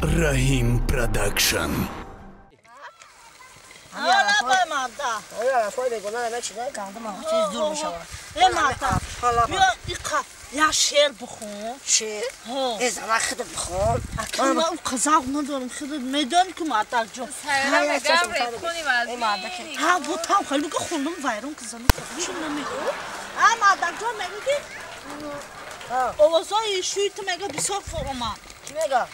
Раҳим Продакшн. Я шер бихун. Шер? Э, зана худат бихон. Ака, ман қазақ надорам, худат медонӣ ки мардак ҷон. Ҳа, бо там хеле ки хондам вайрон ки зани чун намегӯ. А мардак ҷон мегӯ ки овозҳои шӯи ту мега бисёр форомад. Чӣ мега?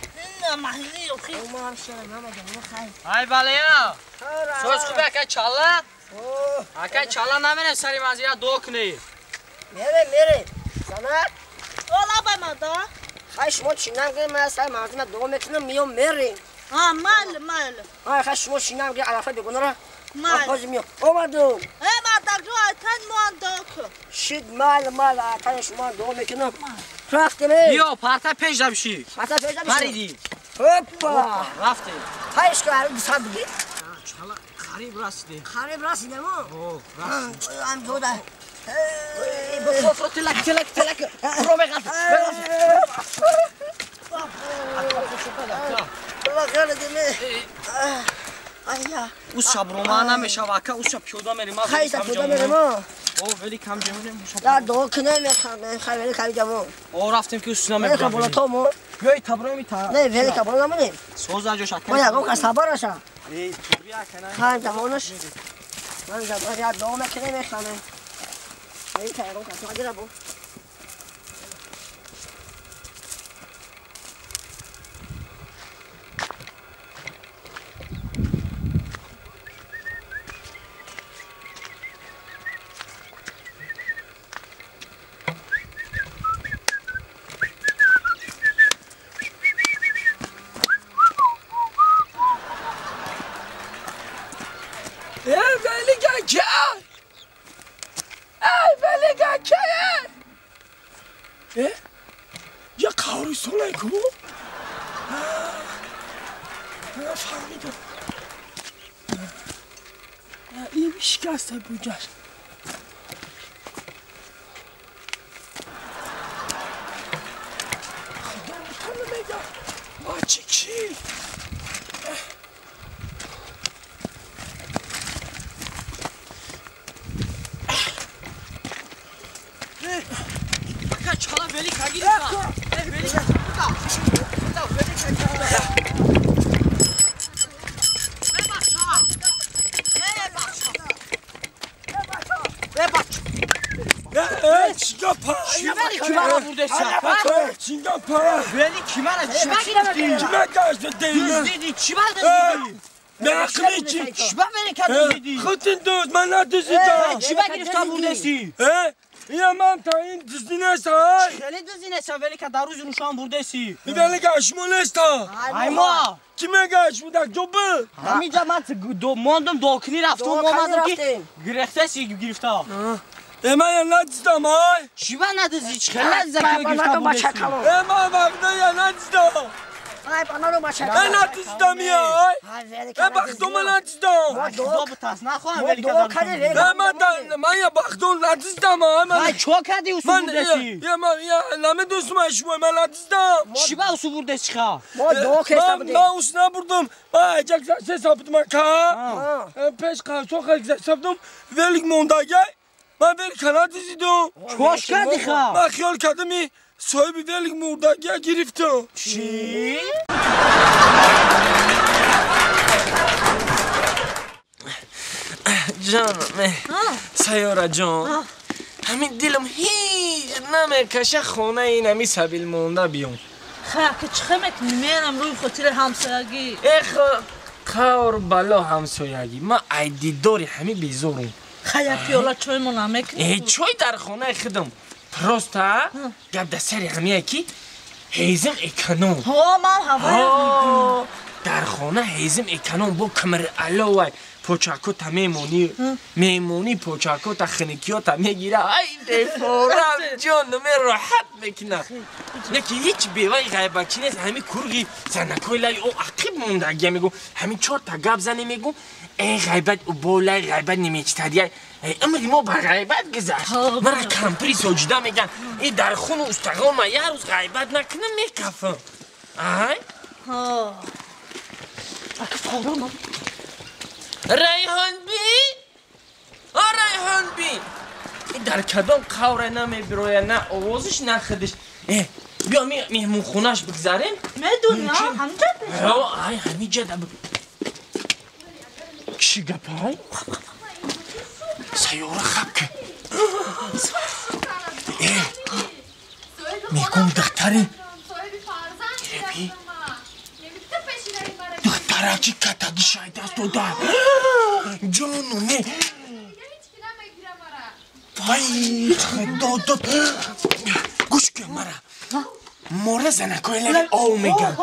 Маҳили охи. Ман шер намегам, хай. Ай балея. Соз хуб ака чала? Ака чала намерем сари манзила дуо кунӣ. Мере, мере. Занак? Ола бай мада. Хай шумо чинам гир, ман сари манзила дуо мекунам, миём мерем. А, майли, майли. Ай, хай шумо чинам гир, алафа бегунара. Майли. Ҳозир миём. Омадум. Э, мардак ҷон, айтан моан дуо кун. Шид, майли, майли, айтани шумо дуо мекунам. Рафтем, эй. Биё, парта пеш дабши. Парта пеш дабши. Париди. Опа! Рафтем. Хай ишко, ҳар ду сад бигир. Чала, қариб расидем. Қариб расидем, о? О, расидем. Ам дода. Фро, телак, телак, телак. Фро, меғалт, меғалт. Ус шаб рома намешава, ака, ус шаб пиёда мерем. Хай, шаб пиёда мерем, о. О, вели кам ҷамонем. Я дуо кунем, хай вели кам ҷамон. О, рафтем ки ус намебарем. Вели кабола то мо. Биёй таброми та. Не, вели кабола намонем. Соз аҷош ака. Мо ягон кас сабараша. Эй, тури ака на. Хай ҷамонаш. Ман ҷамон я дуо мекунем, механем. Вели та ягон кас нагира бо. Я қавристонай ку? Фаҳмидам. Ин шикаста буҷаш. Худо бутана мега. Бачи ки? Ака, чала вели кагирифта. Э, вели кагирифта. Вели кагирифта. Э, бача. Э, бача. Э, бача. Э, чига па? Вели кимара бурдеса? Чига па? Вели кимара чима гирифти? Кима гашта дейна? Дуздиди, чима дуздиди? Нақли чи? Чима вели ка дуздиди? Худин дуз, ман надуздидам. Чима гирифта бурдеси? Э? Ина ман та ин дуздӣ неста, ай? Хеле дуздӣ неста, вели ка дар рӯзи рӯшан бурдеси. Ин вели ка шумо неста. Ай мо. Ки мега шумо дар ҷо бу? Ҳаминҷа ман мондум докунӣ рафтум, омадам ки гирехтеси гирифта. Э, ман я надиздам, ай? Чима надиздӣ? Чӣ хеле надизда ки гирифта бурдеси? Э, ман вақта я надиздам. Ай, панаро бача. Э, надиздам я, ай? Э, бахто ман надиздам. Худо бутас, нахоҳам вели ка дар. Э, ман ман я бахто надиздам, ай? Ай, чо кардӣ усу бурдеси? Я ман я намедонистам шумо, ман надиздам. Чиба усу бурдеси ха? Мо дуо кеста будем. Ман ус набурдум. Ман аҷак се сабдум ака. Пеш қавсо хак сабдум, велик мондагай. Ман велик надиздидум. Чош кардӣ ха? Ман хиёл кардам соҳиби велик мурдагия гирифтам. Чӣ? Ҷонам, сайёра ҷон, ҳамин дилам ҳеҷ намекаша хонаи ин ҳами сабил монда биём. Хай, ака чӣ хел мекунӣ? Мерам рӯи хотири ҳамсоягӣ. Эх, қавр бало ҳамсоягӣ. Ман ай дидори ҳами безорум. Хай, як пиёла чоймо намекунӣ? Э, чой дар хонаи худам. Просто гап дар сари ҳамие ки ҳезим эконом. Ҳо, ман ҳаваям. Дар хона ҳезим эконом бо камари аловай. Почакота мемонӣ, мемонӣ почакота хиникиёта мегира. Ай, бефорам ҷонуме роҳат мекунам. Яки ҳеҷ беваи ғайбатчӣ нест. Ҳами курги занакои лаи о ақиб мондагия мегӯ. Ҳамин чорта гап зане мегӯ. Э, ғайбат болай ғайбат немечтадия. Умри мо ба ғайбат гузашт. Мара кампири соҷида меган. Э, дар хуну устағон ма як рӯз ғайбат накунам мекафам. Ай? Ҳайронам. Райҳон би? О Райҳон би. Дар кадом қавре намебироя, на овозиш, на худиш. Биё меҳмонхонаш бигзарем. Медонӣ, ҳамҷа? Ай, ҳамиҷа да. Чӣ гапай? Сайёра хаб ки. Мегум духтари. Еби. Духтарачи катаги шайдаст дода. Ҷону не. Вай, худо дод. Гӯш кун мара. Мора занакои лаби ов меган.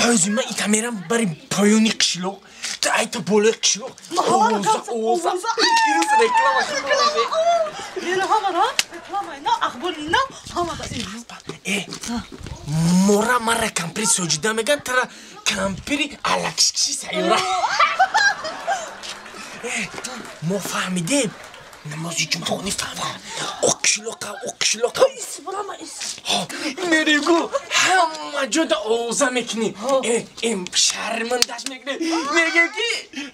Ҳозир ман ита мерам бари поёни қишлоқ, ту айта болои қишлоқ. Овоза, овоза. Ирӯз реклама хӯрда. Ҳамара реклама на ахбори на ҳамада. Мора мара кампири Соҷида меган, тара кампири алакшкиши сайёра. Мо фаҳмидем. Намози ҷумъахонӣ фаҳмидем. О қишлоқа, о қишлоқа. Мерегу ҳама ҷода овоза мекунӣ. Шармандаш мекунӣ. Мегӯ ки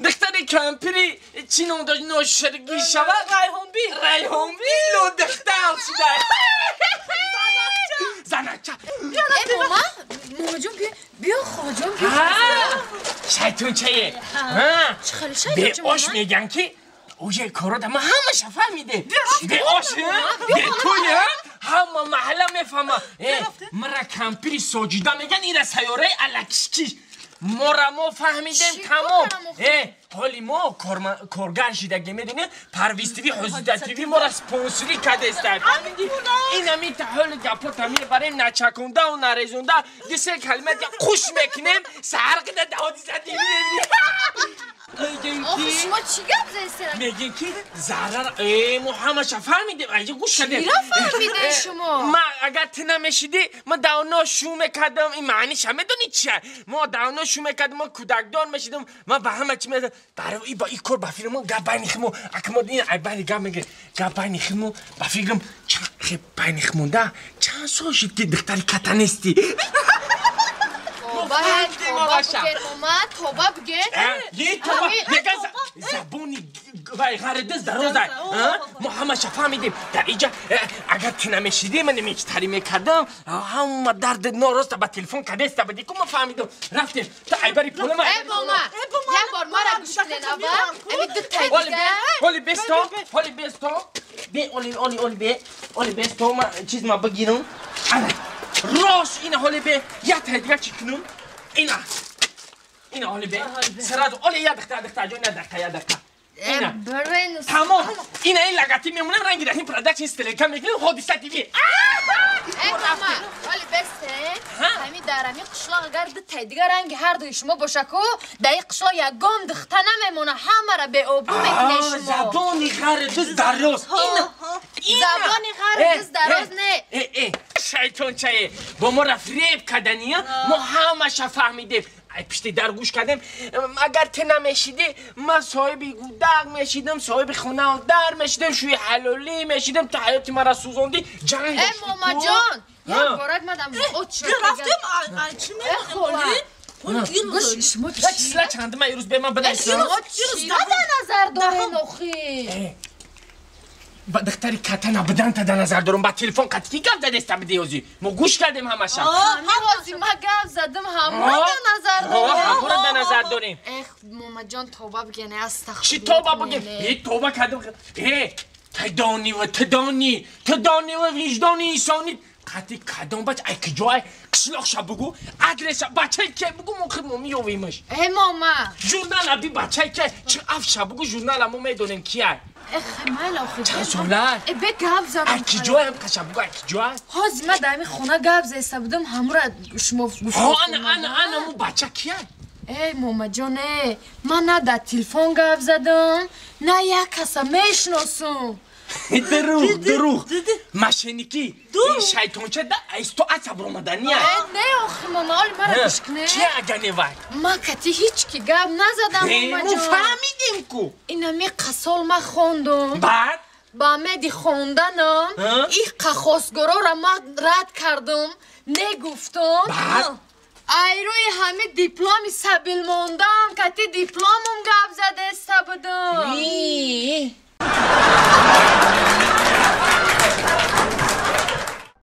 духтари кампири чӣ ном дошт ноширгӣ шавад? Райҳонби. Райҳонби лодухтар шуда. Занача. Мама, мамаҷон биё хоҷон биё. Шайтончае. Беош меган ки уже корода ма ҳамаша фаҳмиде. Беош, бетуй, ҳама маҳалла мефаҳма. Мара кампири Соҷида меган, ира сайёраи алакишкиш. Мора мо фаҳмидем тамом. Ҳоли мо коргар шидаги медонем, Парвиз ТВ, Ҳозида ТВ мора спонсорӣ кардеста. Инами та ҳоли гапота мебарем, начакондаву нарезонда, дисе калима қуш мекунем, саҳар қида Ҳодиса ТВ мебинем. Охи шумо чӣ гап задед? Мегӯем ки зарар мо ҳамаша фаҳмидем. Айҷа гӯш кардем. Чиро фаҳмидем шумо? Ма агар ту намешидӣ, ма давно шу мекардам. Ин маъниша медонӣ чия? Мо давно шу мекардам, мо кӯдакдор мешидам. Ма ба ҳама чӣ мезадам. Барои ба ин кор ба фикрам гап байни химо, ака мо ин ай байни гап мегирем. Гап байни химо ба фикрам чанд хеб байни химонда чанд сол шуд ки духтари ката нестӣ. Тоба бигер, мама, тоба бигер. Тоба, меган забони вай ғарида дарозай. Мо ҳамаша фаҳмидем. Дар иҷа агар ту намешидӣ, ман мечтарӣ мекардам. Ҳама дарди нороста ба телефон кадеста бадӣ ку мо фаҳмидем. Рафтем. Ту айбари пула ма. Мама, як бор мара гӯш кунед аввал. Ами ду тай дига. Ҳоли бесто, ҳоли бесто. Бе, оли, оли, оли, бе. Оли бесто, ма чиз ма бигирам. Ана. Рост ина ҳоли бе. Як тай дига чӣ кунам? Ина. Ина ҳоли бе. Сразу оли як дақиқа, дақиқа, ҷон, як дақиқа, як дақиқа. Ина. Тамом. Ина ин лагати мемонем, ранги Раҳим продакшн стрелка мекунем, Ҳодиса ТВ. Мама, ҳоли бесте. Ҳами дар ҳами қишлоқ агар ду тай дига ранги ҳар дуи шумо боша ку, дар ин қишлоқ ягон духта намемона, ҳамаро беобрӯ мекунед шумо. Забони ғари дуз дароз. Ина. Забони ғари дуз дароз не. Шайтончае, бо моро фиреб кардания, мо ҳамаша фаҳмидем. Ай пишти дар гӯш кардем. Агар ту намешидӣ, ман соҳиби гудак мешидам, соҳиби хонаву дар мешидам, шӯи ҳалолӣ мешидам. Ту ҳаёти маро сӯзондӣ, ҷанг доштӣ. Мамаҷон, як борак мадам от шуд. Рафтем, чӣ мехоҳӣ? Гӯш, шумо чӣ? Числа чанд ма ирӯз бе ман бинависам? Чиро дар назар дорен охи? Ба духтари ката набуданта дар назар дорам. Ба телефон қатъи гап задеста бидӣ ҳозир. Мо гӯш кардем ҳамаша. Ҳозир ма гап задам, ҳамаро дар назар дорем. Ҳамаро дар назар дорем. Эх, мамаҷон, тоба биген, астағфируллоҳ. Чӣ тоба бигем? Тоба кардам. Ту донӣ, ту донӣ, ту донӣ ва виҷдони инсонӣ қатъи кадом бач ай куҷо ай қишлоқша бугу, адреса бачаи ке бугу, мо худ мо меёвемаш. Мама. Журнала би бачаи ке чӣ афша бугу, журнала мо медонем ки ай. Чанд сола? Бе гап задам. Ай куҷоям қаша бугу, ай куҷоа? Ҳозир ман дар ҳамин хона гап заиста будам, ҳамура шумо гуфт. Ана, ана, ана мо бача кия? Мамаҷон, ман на дар телефон гап задам, на як каса мешиносам. Дурӯғ, дурӯғ. Мошенникӣ. Шайтонча да айсто асаб ромадания. Не, охи мама, оли мара гӯш кунед. Чи ага не вай? Ман кати ҳеҷ ки гап назадам, мамаҷон. Мо фаҳмидем ку. Инами қасол ман хондум. Баъд? Ба меди хонданам иққа хостгорора ман рад кардам, негуфтам. Айрӯи ҳами дипломи сабил мондам, кати дипломум гап задеста будам.